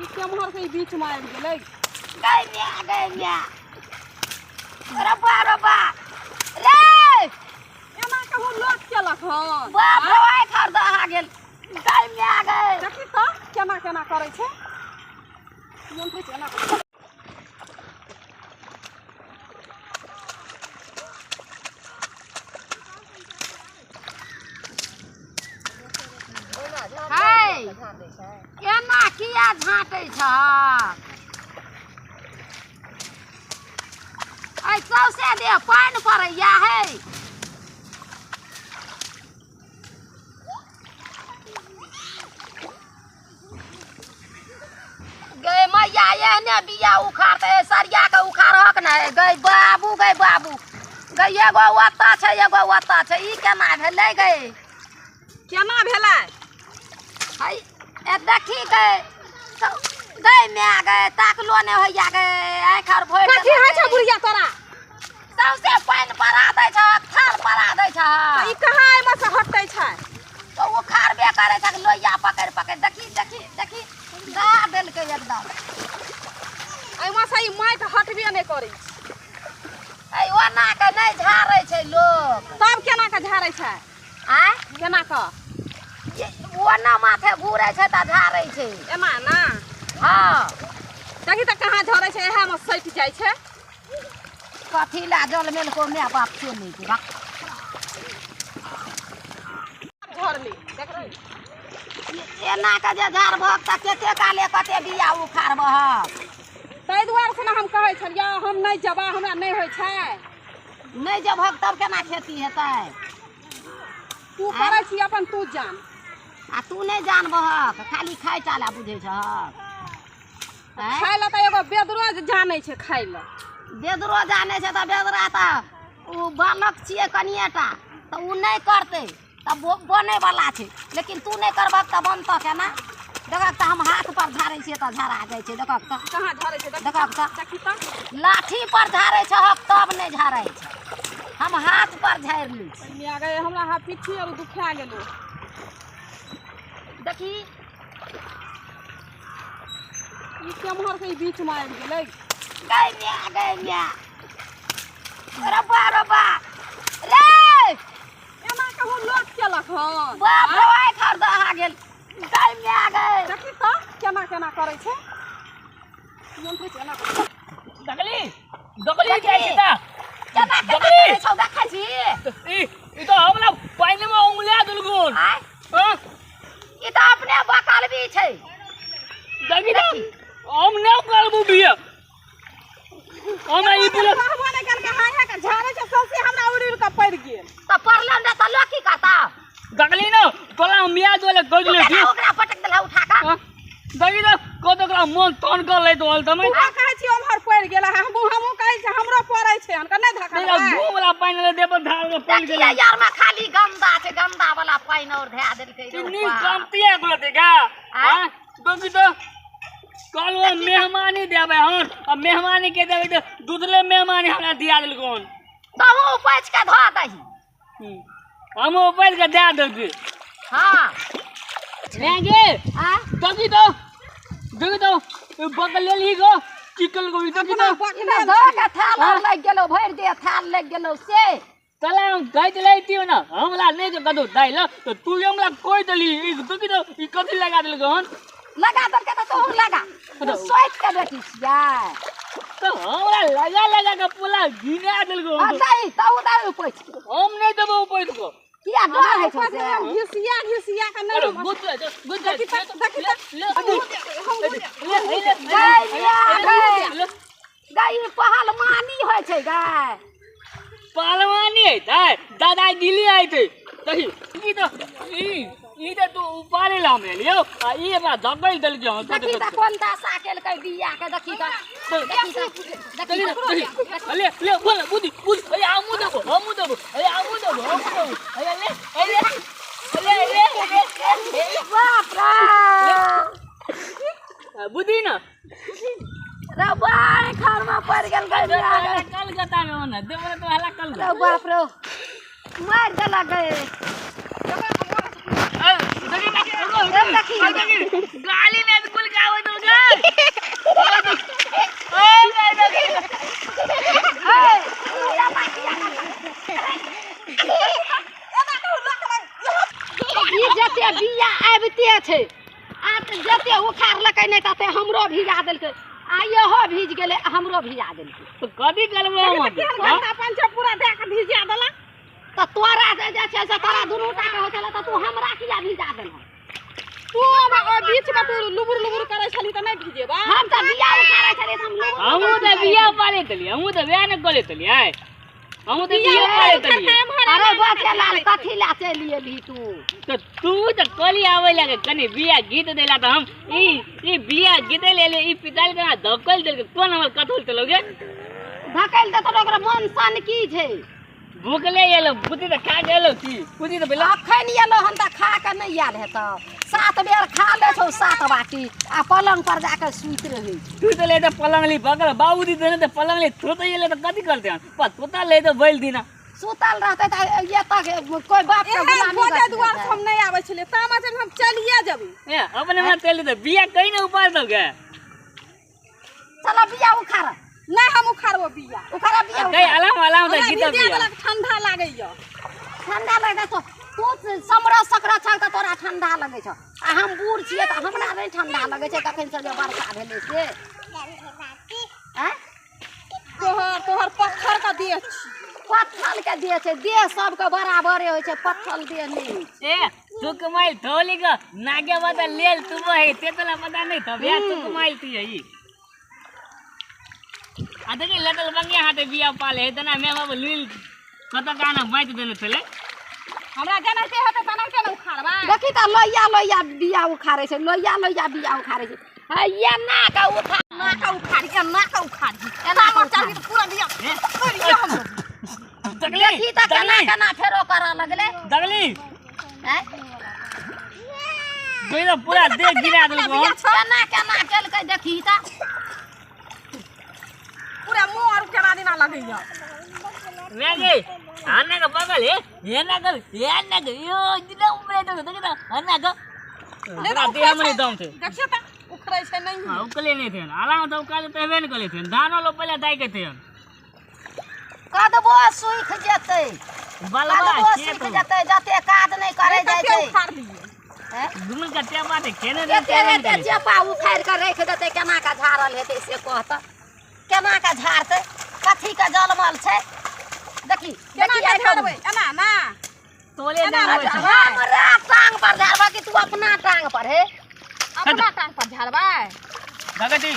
ई केम्हर से ई बीच में आबि गेलै? गै म्या, गै म्या, रब्बा रब्बा रे। एना कहूँ लोक केलक हन? बाप रे, आइ खर दहा गेल। गै म्या गै, देखी तऽ केना केना करै छै। नियंत्रित एना करै। है, एना किया झाँटै छह? ऐ सौसे देह पानि पड़ैया। है गै मैया, एहने बिया उखाड़तै, सरिया के उखाड़हक ने। गै बाबू, गै बाबू, गै एगो ओतऽ छै, एगो ओतऽ छै। ई केना भेलै गै? केना भेलै? है ए देखी गै, गै माय गै, ताकलो नहि होइया गै, आँखि आर भरि। कथी होइ छै बुढ़िया तोरा? सौंसे पानि पड़ा दै छह, थाल पड़ा दै छह। तऽ ई कहाँ एहिमे से हटै छै? तऽ उखाड़बे करै छै लोहिया पकड़ि पकड़ि। देखी देखी देखी, दहा देलकै एकदम। एहिमे से ई माटि हटबे नहि करै छै। ऐ ओना के नहि झाड़ै छै लोक। तब केना के झाड़ै छै? आँय? केना के? ओना माथे घूरै छै तऽ झाड़ै छै। एना ना? हँ। देखी तऽ कहाँ झड़ै छै, इएहमे सटि जाइ छै। कथी लए जल मेलको माय बाप से नहि छै। झड़ली देखली। एना के जे झाड़बहक तऽ कते काले कते बिया उखाड़बहक। ताहि दुआरे से ने हम कहै छलियै, हम नहि जेबा, हमरा नहि होइ छै। नहि जेबहक तब केना खेती हेतै? तू करै छी अपन, तू जान। आ तू नहि जानबहक, खाली खाइ टा लए बुझै छहक। आँय? खाइ लए तऽ एगो बेदरो जानै छै खाइ लए। बेदरो जानै छै तऽ बेदरा तऽ ओ बालक छियै कनिए टा, तऽ ओ नहि करतै तऽ बनैवला छै, लेकिन तू नहि करबहक तऽ बनतऽ केना? देखक तऽ, हम हाथ पर झाड़ै छियै तऽ झाड़ा जाइ छै। देखक तऽ। कहाँ झड़ै छै? देखी। देखक तऽ। देखी तऽ। लाठी पर झाड़ै छहक तब नहि झाड़ै छै, हम हाथ पर झाड़ि लै छी। मिया गए, हमरा हाथ पिट्ठी आर दुखा गेलो। देखी। ई केम्हर से ई बीच में आबि गेलै? गै म्या, गै म्या, रब्बा रब्बा रे। एना कहूँ लोक केलक हन? बाप रे, आइ खर दहा गेल। गै म्या गै। देखी तऽ केना केना करै छै। नियंत्रित एना करै। दगली दगली जाइ छै तऽ। केना केना दगली। करै छौ, देखै छी? ई ई तऽ हमरा पानि मे उंगलिया देलकुन। आँय? हँ? ई तऽ अपने बकलबी छै। दगी तऽ हम नहि करबू बिया, हमरा ई बोल। कहबो नहि केलकै, हाय हाय के झाड़ै छै, सौंसे हमरा उड़ि उड़ि कऽ पड़ि गेल। तऽ पड़ल ने तऽ लोक की करता? दगली ने तोला मिया दोले गजले छी। केना ओकरा पटक देलहा उठा कऽ? हँ? दगी तऽ कत ओकरा मन तन कर लैत होल तमे। तू कहै छी ओम्हर पड़ि गेल, हमहूँ कहै छी हमरो पड़ै छै, हनका नहि धकलबै। घूम वाला पानि ले देब धार में पड़ि देखिए गेलै। यार में खाली गंदा छै, गंदा वाला पानि और धए देलकै। रौ इतनी बाप। कमती है गुलो देखा। आँय? हाँ दगी तऽ कल वो मेहमानी देबै हन, आ मेहमानी के देबै तऽ दूधले मेहमानी हमरा दिया देलकोन। तहूँ उपाइछ के धऽ दही। हम उपारि के दए देबै। हाँ। गे। आँय? दगी तऽ दगी तऽ बगल लेली गो चिकन गो, दगी तऽ। ई तऽ धऽ के थाल आर लागि गेलौ, भरि देह थाल लागि गेलौ से। तला हम गाइज लैती ना, हमरा नहि जे कतौ दाइल तऽ तू हमरा कोइ देली। ई दगी तऽ ई कथी लगा देलको हन? लगा देलकै तऽ तोहूँ लगा। तू सोचि के बेटी छियै। तऽ हमरा लगा लगा के पूरा घिना देलको आ हन। दही तहू दही उपाइछ के। हम नहि देबो उपैत को। किया डर होइ छौ से? घिसिया घिसिया के अरे नहि। गुज गुज। देखी तऽ, देखी तऽ। ले गै मिया गै, गै ई पहलवानी होइ छै गै। पहलवानी हेतै, दादागिरी हेतै। देखी, ई तऽ ई तऽ तू उपारे ला हम लियौ, आ ई हमरा धकैल देलकै हन। देखी तऽ कोन दशा केलकै बिया के, देखी तऽ, देखी तऽ, देखी तऽ। ले ले, बोल बुद्धि बुद्धि। अरे हमू देबो, हमू देबो, अरे हमू देबो, हमू देबो। अरे ले ले ले ले ले। बाप रे। बुद्धि न। रे बाय, घर में पड़ गेल गै मिया गै। कलकत्ता में होना देबो तो हला कल। रे बाप रे, मारि देलक गै। गाली नहीं कुल गावे तो गे। भीजले छै। आ जते उखाड़लकै नहि तते हमरो भिजा देलकै, आ इहो भीज गेलै, हमरो भिजा देलकै। तो कथी करबो हम? तेल घंटा पाँच छह पूरा दए के भिजा देलक। तऽ तोरा जे जे छै से तोरा दुनू टा के होइ छलै, तऽ तू हमरा किया भिजा देलहक? तू ओहि बीच में तू लुबुर लुबुर करै छली तऽ नहि भिजेबा? हम तऽ बिया उखाड़ै छलियै तऽ हम लुबुर हमहूँ लुबुर तऽ करै बिया छलियै। पाले तलियै, हमहूँ तऽ वएह ने कले तलियै, हमहूँ तऽ बिया पाले तलियै। अरे बच्चे लाल, कथी लए चलि एलही तू? तऽ तू तऽ कली आबै लगे कनि बिया गीत देला, तऽ हम ई ई बिया गीते ले ले, ई पिताल के धकल देलकै। कोन हमर कथल चलो गे? धकेल देतौ तऽ ओकरा मन सन की छै? भूखले एलो, बुद्धि तऽ खा गेलो की बुद्धि तऽ भेलो। अखन एलो हन तऽ खा कऽ नहि आयल हेतौ। 7 बेर खा लै छौ 7 बाटी, आ पलंग पर जाके सुति रहै छै। तू तऽ ले तऽ पलंग ली बगल बाबूजी देने तऽ पलंग ली, तू तऽ एले तऽ कथी करते हन? पर तू तऽ ले तऽ बैल दिना सुतल रहतै तऽ एतऽ कोइ बाप के एहन गुलामी भोजे दुआर रखने से हम नहि आबै छलियै, तामा चढ़ि हम चलिए जेबै। ए अपने में चलि तऽ बिया कहीं ने उपार दौ गे। चल बिया उखाड़। नहि हम उखाड़बो बिया। उखाड़ बिया। कहीं अलाम अलाम तऽ हमरा गीत भिजा बिया देलक, ठंडा लागैया। ठंडा लगै छौ? तू समरा सकरा छह तऽ तोरा ठंडा लगै छौ, आ हम बूढ़ छियै तऽ हमरा नहि ठंडा लगै छै। कखन से जे वर्षा भेलै से आँय? तोहर तोहर पत्थर के देह छी। पत्थर के देह छै, देह सबके बराबरे होइ छै, पत्थर देह नहि होइ छै। ए तुक माइल थोली के नागे बता लेल तू है ते तोला पता नहीं था बिया तुक माइल थी यही। आ देखी लटल बंगिया हाथे बिया पाले है तना मैं बाबू लील कत काना बाँट देने छले। हमरा जेनाहिते हेतै तेनाहिते ने उखाड़बै। देखी तऽ लोहिया लोहिया बिया उखाड़ै छै, लोहिया लोहिया बिया उखाड़ै छै। हे एना के उठा, एना के उखाड़ी, एना के उखाड़ी, एना के तामर उखाड़ी। चढ़ी तऽ पूरा बिया तोड़िए हम। दगली देखी तऽ केना दगली केना फेरो करऽ लगलै। दगली आँय? कोई तो पूरा देह गिरा देलको बिया छौ। केना केना केलकै देखी तऽ। पूरा मुँह आर केना दिना लगैया। वे गे आना के बगल है एना के एना के यो दिना उमरे तो देखी तो आना के ले पूरा तऽ देह उखड़ै में छै। दम थे। देखियौ तऽ उखड़ै छै नहीं। हां उकले नहीं थे, आला तो उकाले तो हेबे न कले थे, धानो लो पहले दाई के थे। कदबो सुखि जेतै, बलबा कदबो खेत सुखि जेतै, जते काज नहि करै जाइ कते छै। उखाड़ दियै? आँय? दुनू के टेबा ते केने एते एते चेपा उखाड़ि कऽ राखि देतै, केना कऽ झाड़ल हेतै से कहतऽ? केना कऽ झाड़तै? कथी के जनमल छै? देखी केना देखी के आइ झाड़बै? एना ना तोले एना ना ना। हमरा टांग पर झाड़बा कि तू अपना टांग पर? हे अपना टांग पर झाड़बै। भगती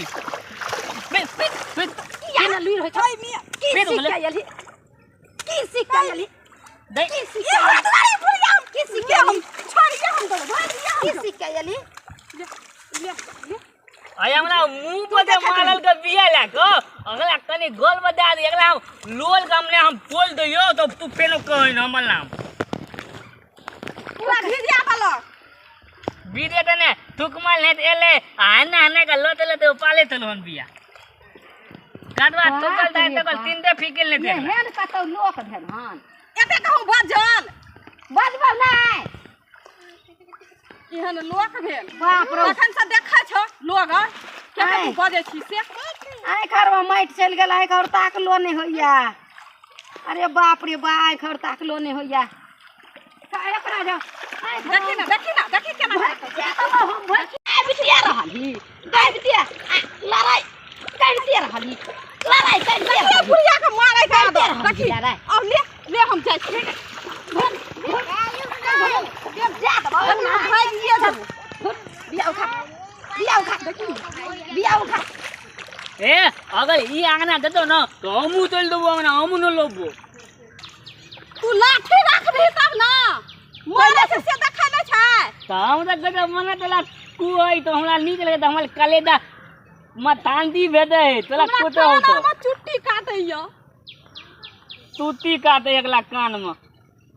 फिर फिर फिर किया ने लुरि होइ छौ? ओइ मियाँ की फिर सीख बोले। के एलही? की सीख के एलही? दे की सीख ई के एलही? हथवारी बुढ़िया हम की सीख ले के हम एलही? छोड़िए हम तो भागिए हम की सीख के एलही? ले ले ले। आय हमरा मुंह पर जे मारल के बिया ला को अगला कनी गोल में दे दे, अगला हम लोल के हमने हम बोल दियो तो तू फेनो कहि न हमर नाम। पूरा भिजिया देलक। बीजे तने थुकमल ने एले आ ना ना के लोते लोते पाले तलो हन बिया कादवा बाप थुकल दाय रे तकल बाप। तीन दे फिकिल ने थे। एहन कतौ लोक भेल हन? एते कहूँ बजल। बजबौ नहि। एहन लोक भेल। बाप रे। तखन से देखै छौ लोग केते आँय। तू बजै छी से। आँखि आरमे माटि चलि गेल, आँखि आओर ताकलो नहि होइया। अरे बाप रे बा, आँखि आओर ताकलो नहि होइया। एकरा जाउ। आँखि देखी ना देखी ना देखी केना हम दाबिते रहली, दाबिते आ लड़ाइ करिते रहली, लड़ाइ करिते देखी रहली। बुढ़िया के मारै के करिते आदत। रहली देखी लड़ाइ। अब ले ले हम जाइ छी। जा देबौ ना। भागिए जेबौ। बिया उठा, बिया उठा, बिया उठा। ए अगर ई आंगना देतो न तो हमू चल देबो आंगना, हमू न लोबो। तू लाठी राखबही तब ना मारै छै से देखै नहि छै। तो हम तो गजब मने तोला कु है तो हमरा नीक लगे, तो हमरा कलेदा मतांती भेदे है तोला हमरा कोतो होतो। कान आरमे चुट्टी काटैया। तूती काटे एकला कान में।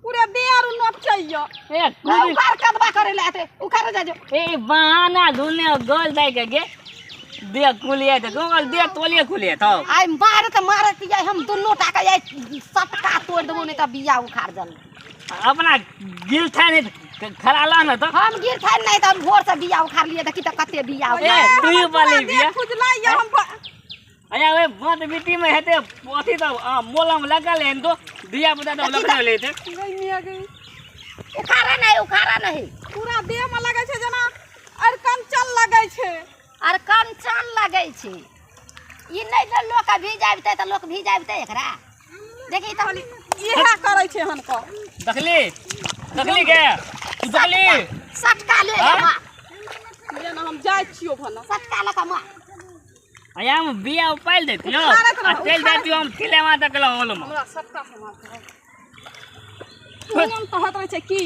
पूरे देह आर नोचैया। ए कुदी उखाड़ कदबा करे ले आते, उखाड़ जा जो। ए बहाना धुने गोल दाई के गे दे कुलिए ते गोल दे तोलिए कुलिए तो आइ मारत मारत जाय हम दुनू टा के आइ सटका तोड़ देबो, नहीं तऽ बिया उखाड़ जल्दी। अपना गिल था नहीं खड़ा ला ना तो हम गिर था नहीं तो हम भोर से बिया उखाड़ लिए, देखी तो कते बिया ए, उखाड़। तू ही वाली बिया। खुजलाइया हम अरे ओए बात बिटी में हेते अथी तो मोलम लगा लेन तो दिया बुदा तो लगा लेते। गई मियां गई। उखाड़ा नहीं, उखाड़ा नहीं। पूरा देह में लगै छै जेना अरकंचन लगै छै। अरकंचन लगै छै। ई नहि तऽ लोक भीज आबितै तऽ लोक भीज आबितै एकरा। देखी तऽ इएह करै छै हनको। देखली, देखली के तू देखली? सटका ले। हाँ? मार। जेना हम जाइ छियो भना। सटका लऽ कऽ मार। आया हम बिया उपाइल देतियो उखाड़ैत आ रह, चलि उखाड़ैत। जातियो हम थिलेवा तक होल में। हमरा सबटा समाज तुरंत तऽ होइत रहै छै कि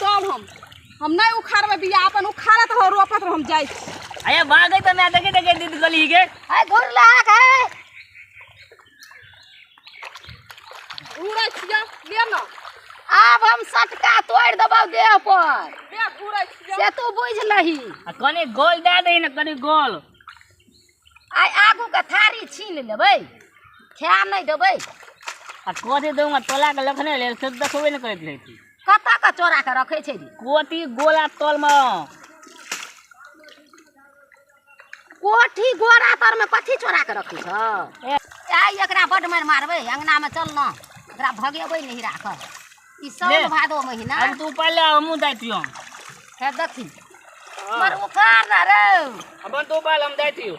तब हम नहि उखाड़बै बिया, अपन उखाड़ैत रहो, रोपैत रहो, हम जाइ छी। आया भागै तऽ मैं देखे देखे दीद गली के। है, घुर लहक है। घूरै छियै, ले न। आब हम सटका तोड़ि देबौ देह पर। ले, घूरै छियै। से तू बुझि लही। आ कनि गोल दए दही ने, कनि गोल। आइ आगू के थारी छीन लेबै, खाए नहि देबै। आ कथी दूंगा तोला के लखने लेल से देखबे ने करैत रहै छी। कतऽ के चोरा के रखै छै रे? कोथी गोला तल में। कोठी गोरा तर में कथी चोरा के रखै छ? आइ एकरा बड मारि मारबै। अंगना में चल न, एकरा भगेबै नहीं राखब ई ले। साउन भादो महीना। अब तू पहले हमहूँ जाइतियो। हे, देखी मर, उखाड़ ना रे। अपन तू पहले, हम जाइतियो।